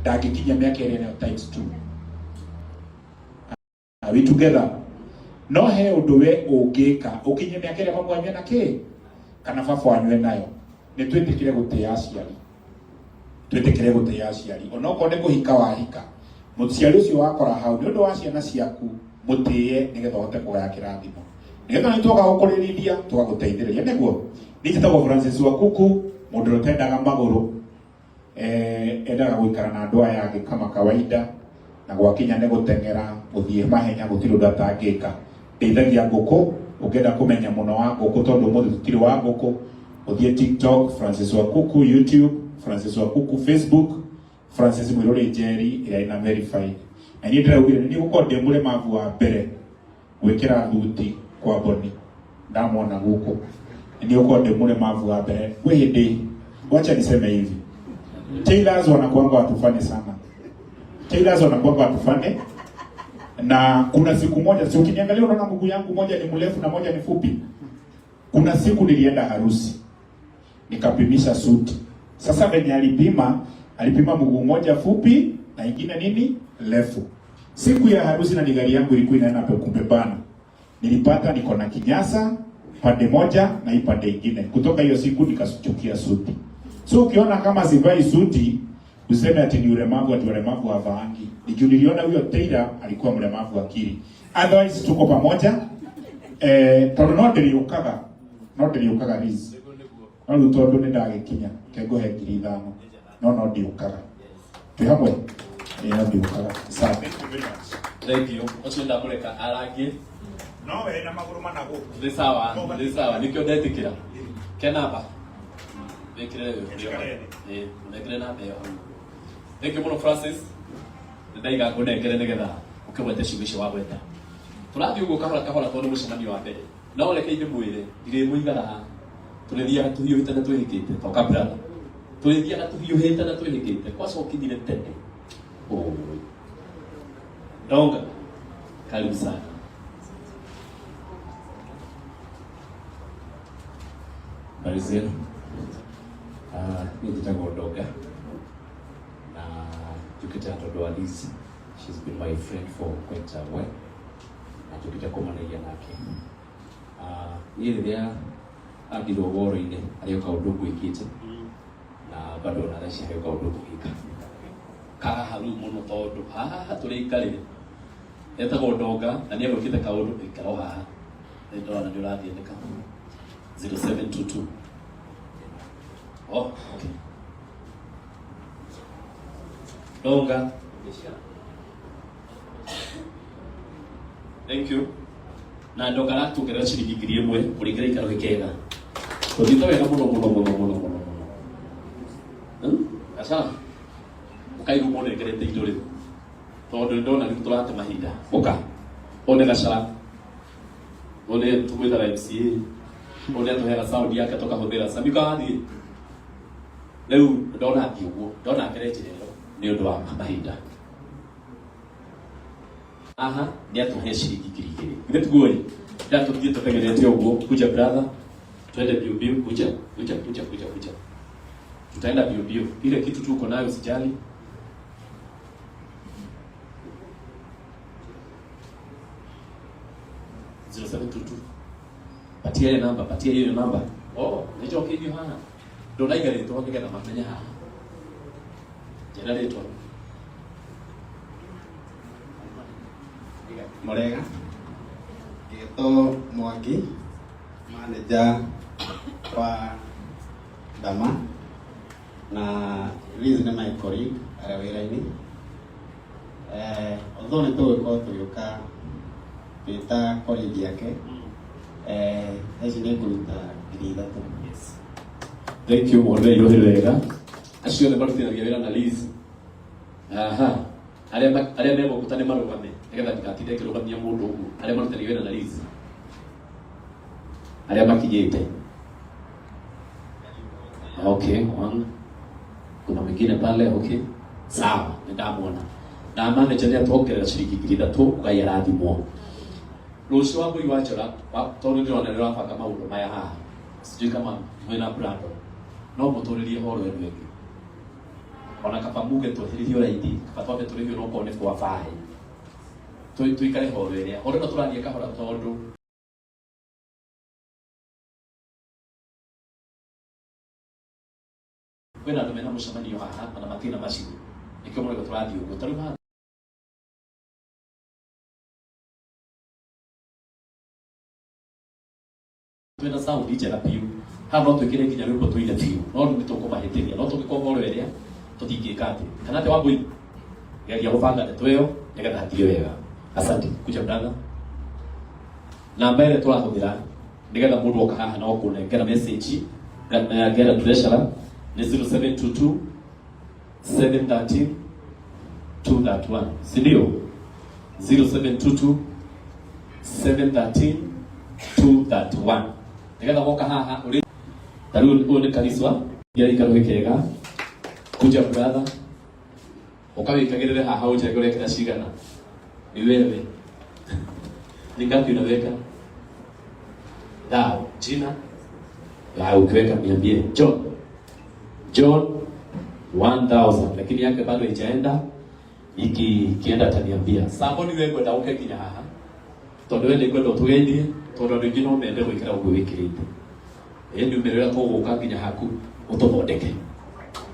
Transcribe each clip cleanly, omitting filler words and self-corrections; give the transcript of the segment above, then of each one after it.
Ndangĩkinyia mĩaka ĩrĩa nayo times two. Are we together? No he ũndũ we ũngĩka ũkinye mĩaka ĩrĩa mamu anyue na kĩ kana baba anyue nayo. Nĩ twĩtĩkĩre gũtĩa aciari, twĩtĩkĩre gũtĩa aciari onokorwo nĩ kũhika wahika, mũciari ũcio wakora hau nĩ ũndũ wa ciana ciaku, mũtĩe nĩgetha ũhote kũgaya kĩrathimo, nĩgetha nĩ twoka gũkũrĩrithia tũgagũteithĩrĩria. Nĩguo niĩ njĩtagwo Francis Wakuku, mũndũ ũrĩa ũtendaga magũrũ, endaga gũikara na andũ aya angĩ kama kawaida, na gwakinya nĩ gũteng'era gũthiĩ mahenya gũtirĩ ũndũ atangĩka. Ndeithagia ngũkũ, ũngĩenda kũmenya mũno wa ngũkũ, tondũ ũmũthĩ tũtirĩ wa ngũkũ, ũthiĩ TikTok Francis Wakuku, YouTube Francis Wakuku, Facebook Francis Mwiruri Njeri ĩrĩa ĩna verified. Na niĩ ndĩraugire nĩ niĩ gũkorwo ndĩ mũlemavu wa mbere gwĩkĩra thuti kwa Boni ndamwona gũkũ, nĩ niĩ gũkorwo ndĩ mũlemavu wa mbere. Gwĩ hĩndĩ, wacha niseme hivi, tailors wanakuanga watu funny sana, tailors wanakuanga watu funny. Na kuna siku moja, si ukiniangalia unaona mguu yangu moja ni mrefu na moja ni fupi. Kuna siku nilienda harusi nikapimisha suti. Sasa venye alipima, alipima mguu moja fupi na ingine nini refu. Siku ya harusi na ni gari yangu ilikuwa inaenda kubebana, nilipata niko na kinyasa pande moja na hii pande ingine. Kutoka hiyo siku nikachukia suti. So ukiona kama sivai suti useme ati ni ulemavu, ati ulemavu havaangi. Ni juu niliona huyo tailor alikuwa mlemavu akili. Otherwise tuko pamoja. Tondu no ndĩrĩũkaga, no ndĩrĩũkaga Liz. No rĩu tondũ nĩ ndagĩkinya, ke ngũhe 5,000. No no ndiũkaga. Twĩ hamwe? No ndiũkaga. Sawa, thank you very much. Thank you. Ũcio ndamũreka arangie. No we na magũrũ mana gũkũ. Nĩ sawa, nĩ sawa, nĩkĩo ndetĩkĩra. Ke namba. Wĩkĩre Njikare thĩ. Ĩĩ, ũnengere namba ĩyo hau. Thank you mũno Francis. Nĩ ndaiga ngũnengere nĩgetha ũkĩgwete ciugo icio wagweta. Tũrathiĩ ũguo kahora kahora tondũ nĩ mũcemanio wa mbere. No reke ndĩmwĩre, ndirĩmũigaga haha. Tũrĩthiaga tũhiũhĩte na twĩhĩkĩte. Toka brother. Tũrĩthiaga tũhiũhĩte na twĩhĩkĩte. Kwaca ũkinyire tene. Oi. Ndonga. Karibu sana. Habari zenu. Niĩ njĩtagwo Ndonga na njũkĩte haha tondũ wa Liz. She's been my friend for quite a while na njũkĩte kũmanagia nake. Niĩ rĩrĩa andirwo woro-inĩ harĩ o kaũndũ ngwĩkĩte na bado ona thaa ici harĩ o kaũndũ ngũgĩka kahaha rĩu mũno tondũ haha tũrĩ ikarĩre etagwo Ndonga na nĩ egwĩkĩte kaũndũ ikara o haha nĩ ndona nĩ ũrathiĩnĩka 0722. Oh, okay. Ndonga, thank you. Na Ndonga aratuongerera ciringi 1,000 kũringana ikaro gĩkega tũthiĩte wega mũno mũno mũno mũno mũno mũno. Aca ũkaigua mũnengerete indo rĩu tondũ nĩ ndona rĩu tũrate mahinda. Ũka one gacara one tũmwĩtaga MCA one atũheaga sound yake tũkahũthĩra Samika wathiĩ rĩu ndona athiĩ ũguo ndona ngere njĩra ĩyo nĩ ũndũ wa mahinda. Aha nĩ atũhe ciringi 2,000 githĩ tiguo ĩ ndatũthiĩ tũtegerete ũguo. Kuja brother, twende mbio mbio. Kuja kuja kuja kuja kuja, tutaenda mbio mbio, ile kitu tuko nayo sijali. 0722, patia hiyo namba, patia hiyo namba. Oh, nĩnjokeirio haha ndonaiga rĩtwa nĩgetha mamenye haha. Njĩra rĩtwa. Mũrega, ngetwo Mwangi, manager wa Dama na Liz nĩ my colleague arĩa wĩra-inĩ. Although nĩ tũgũkorwo tũgĩũka twĩ ta colleague yake, thaa ici nĩ ngũruta 3,000. Thank you mũhũrĩre irũhĩ wega acio othe marutithanagia wĩra na Liz. Aha, arĩa me gũkũ ta nĩ marũgame nĩgetha ndigatinde ngĩrũgamia mũndũ ũguo. Arĩa marutithanagia wĩra na Liz arĩa makinyĩte. Okay, one. Kuna mwingine pale, okay. Sawa, nĩ ndamwona. Na manager nĩ atuongerera ciringi 3,000 Ngai arathimwo. Rũciũ wa Mbui wa Njora, tondũ ndĩrona nĩ ũrabanga maũndũ maya haha. Sijui kama mwĩna Brandon. No mũtũrĩrie horo ĩno ĩngĩ. Ona kaba muge tweherithio raithi, kaba twambe tũrĩhio no korwo nĩ kwa baĩ. Tuikare horo ĩrĩa. Horo ĩno tũrathiĩ kahora tondũ kwĩna andũ mena mũcemanio haha ona matirĩ na macini. Nĩkĩo mũrego tũrathiĩ ũguo. Ta rĩu haha twĩna sound njega biũ. Haha no twĩkĩre nginya rwĩmbo tũine biũ, no rĩu nĩtũkũmahĩtĩria. No tũngĩkorwo horo ĩrĩa tũtingĩka atĩ. Kana atĩ Wambui, geria gũbanga ndeto ĩyo nĩgetha hathiĩ wega. Asante. Kuja brother. Namba ĩrĩa tũrahũthĩra nĩgetha mũndũ oka haha no kũnengera message ngera treasurer nĩ 0722 713 231, si ndio? 0722 713 231 nĩgetha woka haha ũrĩ ta rĩu ũyũ nĩ kariswa gĩaikaro kega. Kuja brother, ukawikagĩrĩre haha ũnjage ũrekĩra cigana. Ni wewe ni ngapi unaweka? Thao. Jina la ukiweka niambie. John. John 1000, lakini yake bado haijaenda. Ikienda ataniambia. Sambo ni wewe ngwenda uke nginya haha tondu we nĩ ngwenda ũtũgeithie tondu andũ aingĩ no mende gwĩkĩra ũguo wĩkĩrĩte. Ĩ nĩ umĩrĩra tũgũka nginya haku ũtũthondeke.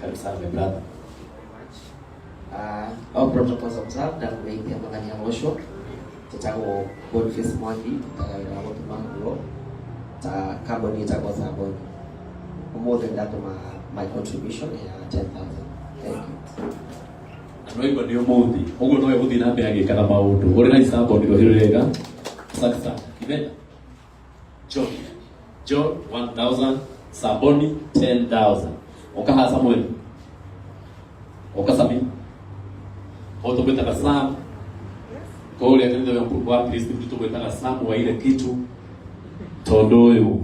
Karibu sana my brother. All protocols observed na kũgeithia Mwathani agocwo. Njĩtagwo Boniface Mwangi, ndutaga wĩra wa gũtuma nguo ta kambuni ĩtagwo Saboni. Ũmũthĩ ndatũma my contribution ya 10,000. Thank you. Na no igua nĩ ũmũthĩ ũguo no egũthiĩ na mbere agĩkaga maũndũ. Ũrĩ na Isaboni rũhĩ rwega. Asante sana. Ibenda. John. John 1000, Saboni 10,000. Ukaha Samuel. Uka Sami. Ũtũgwĩtaga Sam. Kũrĩa kanitha wa Kristo tũgwĩtaga Sam wa ile kitu. Tondũ ũyũ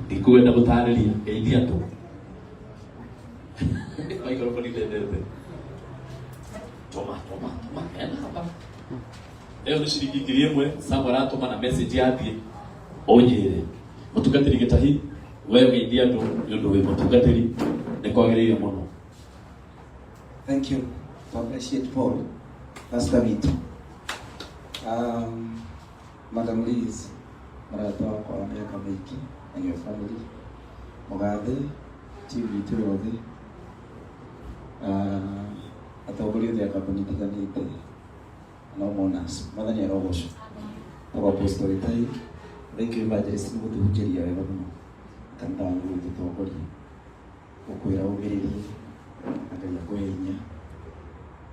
ndikwenda gũtarĩria geithia andũ. Microphone ndendete. Toma, toma, toma. Ena hapa. Ĩyo nĩ ciringi 1,000 Sam aratũma na message yathiĩ ũnjĩre. Mũtungatĩri Gĩtahi, we ũgeithia andũ nĩ ũndũ wĩ mũtungatĩri nĩ kwagĩrĩire mũno. Thank you. To appreciate Paul, Pastor witũ. Madam Liz, mũrata wakwa wa mĩaka mĩingĩ, and your family. Mũgathe, team itũ yothe, atongoria othe a kambuni itiganĩte, no monas. Mwathani arogocwo. Tagwo Apostle Gĩtahi. Thank you Evangelist nĩ gũtũhunjĩria wega mũno. Kanitha wanyu gũtũtongoria. Gũkwĩra ũmĩrĩrie na Ngai akũhe hinya.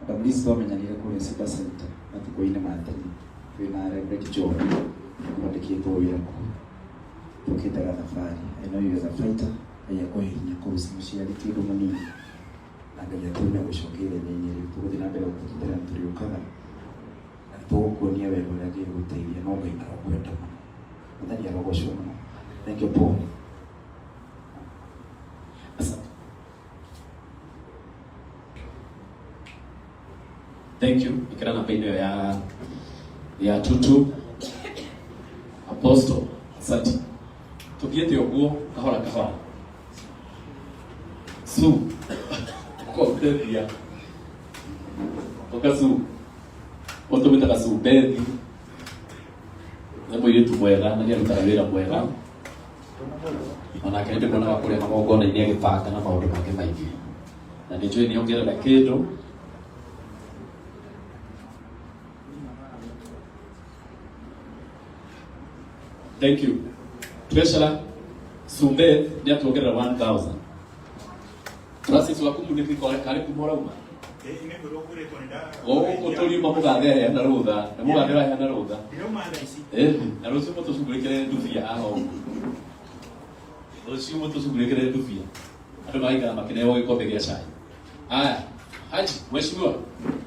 Madam Liz twamenyanire kũrĩa Simba Center matukũ-inĩ ma tene twĩna Reverend John twandĩkĩtwo wĩra kuo tũkĩte gathabarĩ. I know you as a fighter. Ngai akũhe hinya kũruca mũciari ti ũndũ mũnini na Ngai atũme gũcokia ithenya-inĩ rĩu. Tũgũthiĩ na mbere gũkũtungatĩra na tũrĩũkaga na tũgũkuonia wega ũrĩa Ngai egũteithia no Ngai arokwenda mũno. Mwathani arogocwo mũno. Thank you Paul. Asante. Thank you. Ikira namba ĩno ya tutu Apostle. Asante. Tũthiĩte ũguo kahora kahora. Su. Koteria. Oka su. Ũtũmĩtaga su Bethi. Nĩ mũirĩtu mwega na nĩarutaga wĩra mwega. Onake nĩndĩmuonaga kũrĩa magongona-inĩ agĩbanga na maũndũ mangĩ maingĩ. Na nĩnjũĩ nĩongerera kĩndũ. Thank you. Treasurer Sumbeth nĩ atuongerera 1000. Francis waku nĩ kĩkore karĩ kuma ũrauma? Gũkũ tũriuma mũgathe aheana rũtha. Nĩ mũgathe ũraheana rũtha. Na rũciũ mũtũcugurĩkĩre ndubia haha ũguo. Rũciũ mũtũcugurĩkĩre ndubia. Andũ magaikara makĩneo gĩkombe gĩa cai. Aya, Haji, mheshimiwa,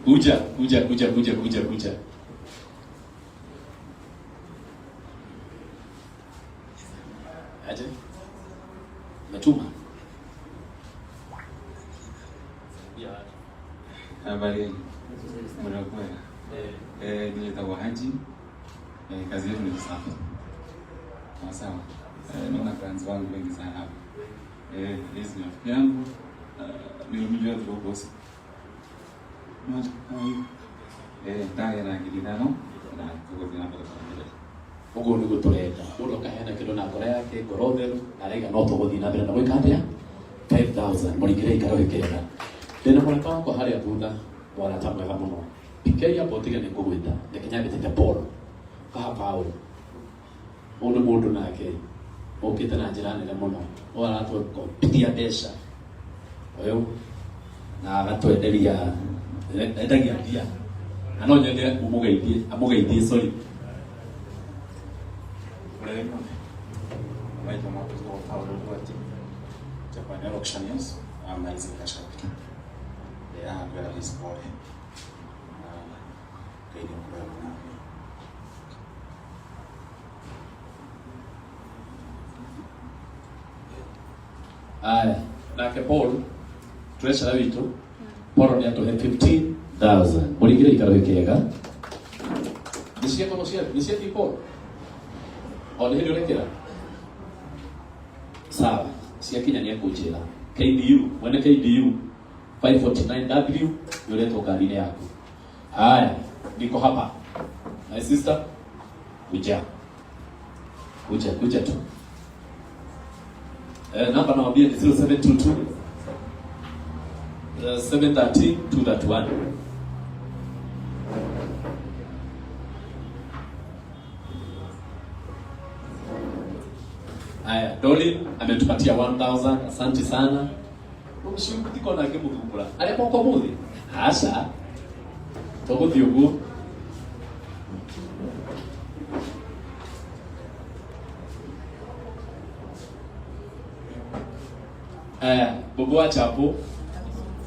kuja, kuja, kuja, kuja, kuja, kuja. Aje? Umetuma? Habari mnakwenda. Nilitagwa Haji. Kazi yetu ni usafi. Sawa sawa. Naona clients wangu wengi sana hapa. Hizi ni rafiki yangu. Nilimjua through boss. Ndagä na 5,000 na tũgũthiĩ na mbere kwaranĩria. Ũguo nĩguo tũrenda mũndũ akaheana kĩndũ na ngoro yake, ngoro theru, na araiga no tũgũthiĩ na mbere na gwĩka atĩa. 5000 mũringĩre ikaro gĩkĩega. Ndĩna mũrata wakwa harĩa thutha, mũrata mwega mũno. PK amba ũtige nĩ ngũgwĩta, reke nyambĩtĩte Paul kaha Paul. Ũyũ nĩ mũndũ nake ũkĩte na njĩra nene mũno, ũyũ aratũkombithia mbeca ũyũ na agatwenderia, endagia mbia, na no nyende ũmũgeithie, amũgeithie, sorry. Naitwa Paulo Ngwati, Japan Auctioneers, I'm Isaac Cash Capital. Ndĩrakwĩra Liz pole na Ngai nĩ ũkoragwo nawe. Aya, nake Paul treasurer witũ Paul nĩ atũhe 15,000. Mũringĩre ikaro gĩkĩega. Nĩ ciakorwo cia nĩ ciathiĩ Paul, o nĩ hĩndĩ ũrekĩra sawa, ciakinya nĩ ekũnjĩra. KDU mwene KDU 549W nĩ ũretwo ngari-inĩ yaku. Haya, niko hapa my sister, kuja kuja kuja tu. Namba nawambia ni 0722 713 231. Haya, Dolin ametupatia 1000, asante sana. Ushimutiko nake muthumbura. Aria moko muthi? Aca. Tũgũthiĩ ũguo. Aya, Bobo wa Chapo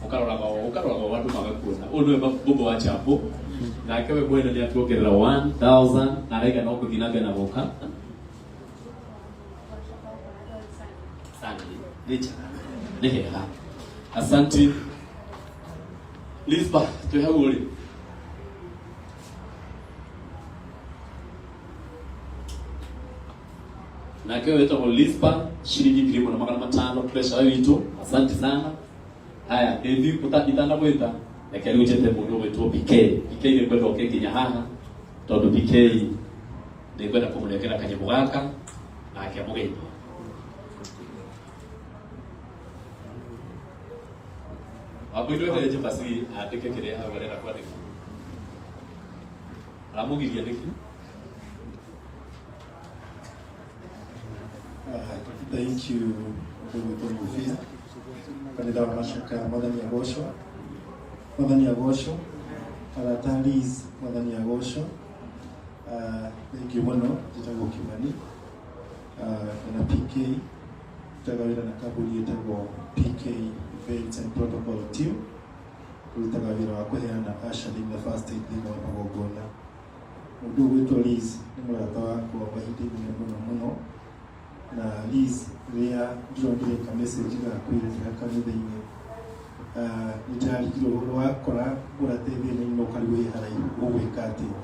ukaroraga ukaroraga o andũ magakuona. Ũyũ nĩwe Bobo wa Chapo. Nake we mwene nĩ atuongerera 1000 na araiga no gũthiĩ na mbere na gũka. Asante. Nĩ njega. Nĩ hega. Asante. Lisba, twĩ hau ũrĩ. Nake ũyũ wĩtagwo Lispa, ciringi 1,500, treasurer witũ. Asante sana. Haya, David, itanamwĩta, reke rĩu njĩte mũndũ ũgwĩtwo PK. PK nĩ ngwenda ũke nginya haha, tondũ PK nĩ ngwenda kũmũnengera kanyamũ gaka nake amũgeithie. Wambũi ndwehere njabasi andĩke kĩrĩa hau arenda kwandĩka. Aramũgiria nĩkĩ? Thank you, Ndugu Mufia. Kanitha wa Macoka, Mwathani agocwo. Mwathani agocwo. Arata Liz, Mwathani agocwo. Thank you mũno, njĩtagwo Kimani. Na PK, ndutaga wĩra na kambuni ĩtagwo PK Events and Protocol Team. Tũrutaga wĩra wa kũheana ushering na first aid thĩinĩ wa magongona. Mũndũ ũgwĩtwo Liz nĩ mũrata wakwa wa ihinda inene mũno mũno. Na Liz rĩrĩa ndĩronire ka message gakwĩrĩra kanitha-inĩ, nĩ ndĩrarigirwo wakora mũrata thĩna-inĩ na ũkarigwo ĩ haraihu ũgwĩka atĩa.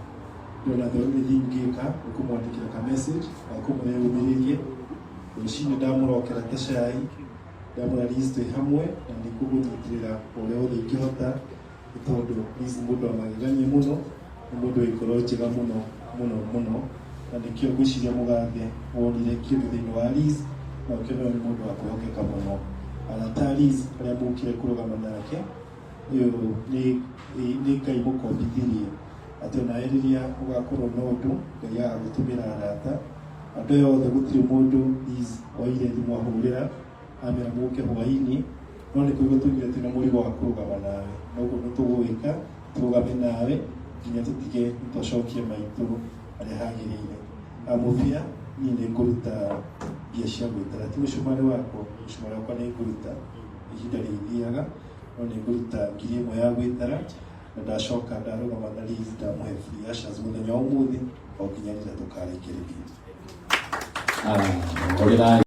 Ndĩrona the only thing ngĩka nĩ kũmwandĩkĩra ka message na kũmũhe ũmĩrĩrie. Rũcinĩ ndamũrokera ta cai, ndamwĩra Liz twĩ hamwe na nĩ ngũkũnyitĩrĩra ũrĩa wothe ingĩhota, nĩ tondũ Liz nĩ mũndũ wa magegania mũno, nĩ mũndũ wĩ ngoro njega mũno mũno mũno, na nĩkĩo ngwĩciria mũgathe wonire kĩndũ thĩinĩ wa Liz na ũkĩona nĩ mũndũ wa kwĩhokeka mũno. Arata Liz arĩa mũkire kũrũgama nake, ũyũ nĩ Ngai mũkombithirie atĩ onawe rĩrĩa ũgakorwo na ũndũ Ngai agagũtũmĩra arata. Andũ aya othe gũtirĩ mũndũ Liz oire thimũ ahũrĩra amera mũke hwainĩ, no nĩ kũigua tũigire twĩna mũrigo wa kũrũgama nawe, noguo nĩ tũgũgĩka tũrũgame nawe nginya tũtige nĩtwacokia maitũ harĩa hagĩrĩire. Mũthia niĩ nĩ ngũruta mbia cia gwĩtara, ti mũcumarĩ wakwa, mũcumarĩ wakwa nĩ ngũruta ihinda rĩithiaga, no nĩ ngũruta 1,000 ya gwĩtara, na ndacoka ndarũgama na Liz ndamũhe free ushers mũthenya wa ũmũthĩ o nginya rĩrĩa tũkarĩkĩrĩria. Hũrĩrai.